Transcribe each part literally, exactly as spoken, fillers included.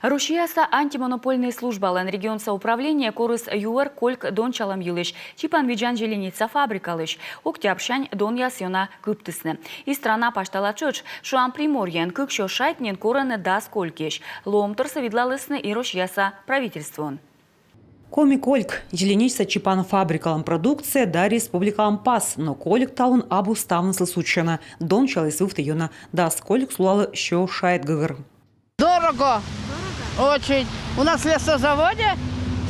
Россияса антимонопольнӧй службалӧн регионса управление корис юӧр кольк донсялӧм йылысь чипан видзан «Зеленечса» фабрикалысь. Октябрсянь донъяс ёна кыптісны. И страна пасьтала тшӧтш, шуам, Приморьеын кык сё шайт нин корӧны дас колькӧсь. Лоӧмторсӧ видлалісны и Россияса правительствоын. Коми кольк, «Зеленечса» чипан фабрикалӧн продукция да республикалӧн пас, но кольк талун абу ставныслы сувтчана. Донсяліс вывті ёна дас кольк сулалӧ сё шайт гӧгӧр. Дорого. Очень. У нас в лесозаводе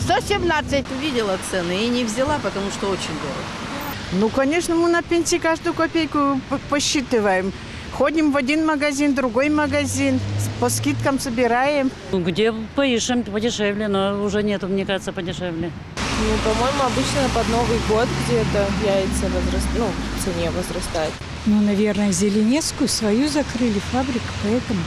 сто семнадцать. Увидела цены и не взяла, потому что очень дорого. Ну, конечно, мы на пенсии каждую копейку п- посчитываем. Ходим в один магазин, другой магазин, с- по скидкам собираем. Ну, где поищем подешевле, но уже нету, мне кажется, подешевле. Ну, по-моему, обычно под Новый год где-то яйца возраст... ну, в цене возрастают. Ну, наверное, Зеленецкую свою закрыли фабрику, поэтому.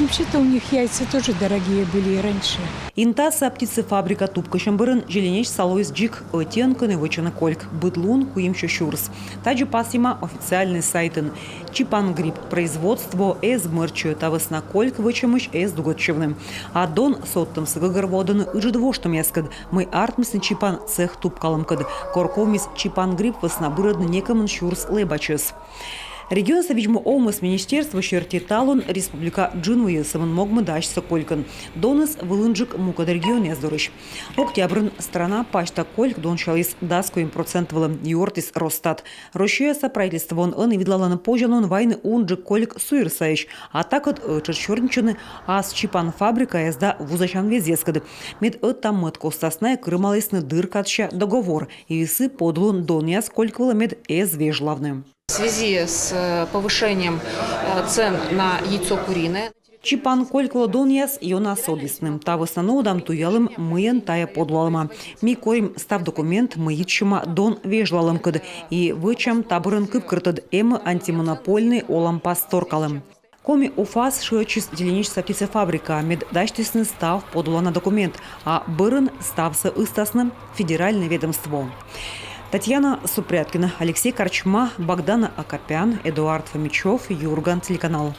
Вообще-то у них яйца тоже дорогие были и раньше. Интаса птицефабрика тупкысьӧм бӧрын «Зеленечса» лоис дзик, ӧтиӧн кӧні вӧчӧны кольк, быд лун куим сё сюрс. Тадзи пасйӧма официальнӧй сайтын. Чипан грипп производство эз мӧрччы, та вӧсна кольк вӧчӧмысь эз дугӧдчывны. А дон содтӧмсӧ гӧгӧрвоӧдӧны ыджыд воштӧмъяскӧд, мый артмисны чипан цех тупкалӧмкӧд, кор ковмис чипан грипп вӧсна бырӧдны некымын сюрс лэбачӧс. Регионса видз-му овмӧс министерство серти, талун республика джынвуйӧ сӧмын могмӧдӧ асьсӧ колькӧн. Доныс вылынджык мукӧд регионъяс дорысь. Октябрын страна пасьта кольк донсяліс дас куим процент вылӧ, юӧртіс Росстат. Россияса правительствоын ӧні видлалӧны позянлун вайны унджык кольк суйӧр сайысь, а такӧд ӧттшӧтш сёрнитчӧны ас чипан фабрикаяс да вузасян везъяскӧд. Мед ӧта-мӧд костас найӧ кырымалісны дыр кадся договор, и сы подулын донъяс кольк вылӧ мед эз вежлавны. В связи с э, повышением э, цен на яйцо куриное. Чипан кольк вылӧ донъяс ёна содісны. Та вӧсна нуӧдам, туялім, мыйӧн тайӧ подулалӧма. Ми корим став документ, мый йитчӧма дон вежлалӧмкӧд, и вӧчам та бӧрын кывкӧртӧд, эм-ӧ антимонопольнӧй оланпас торкалӧм. Коми УФАС шыӧдчис «Зеленечса» птицефабрикаӧ, мед дасьтісны став подулана документ, а бӧрын ставсӧ ыстасны федеральнӧй ведомствоӧ. Татьяна Супряткина, Алексей Корчма, Богдана Акопян, Эдуард Фомичев, «Юрган» телеканал.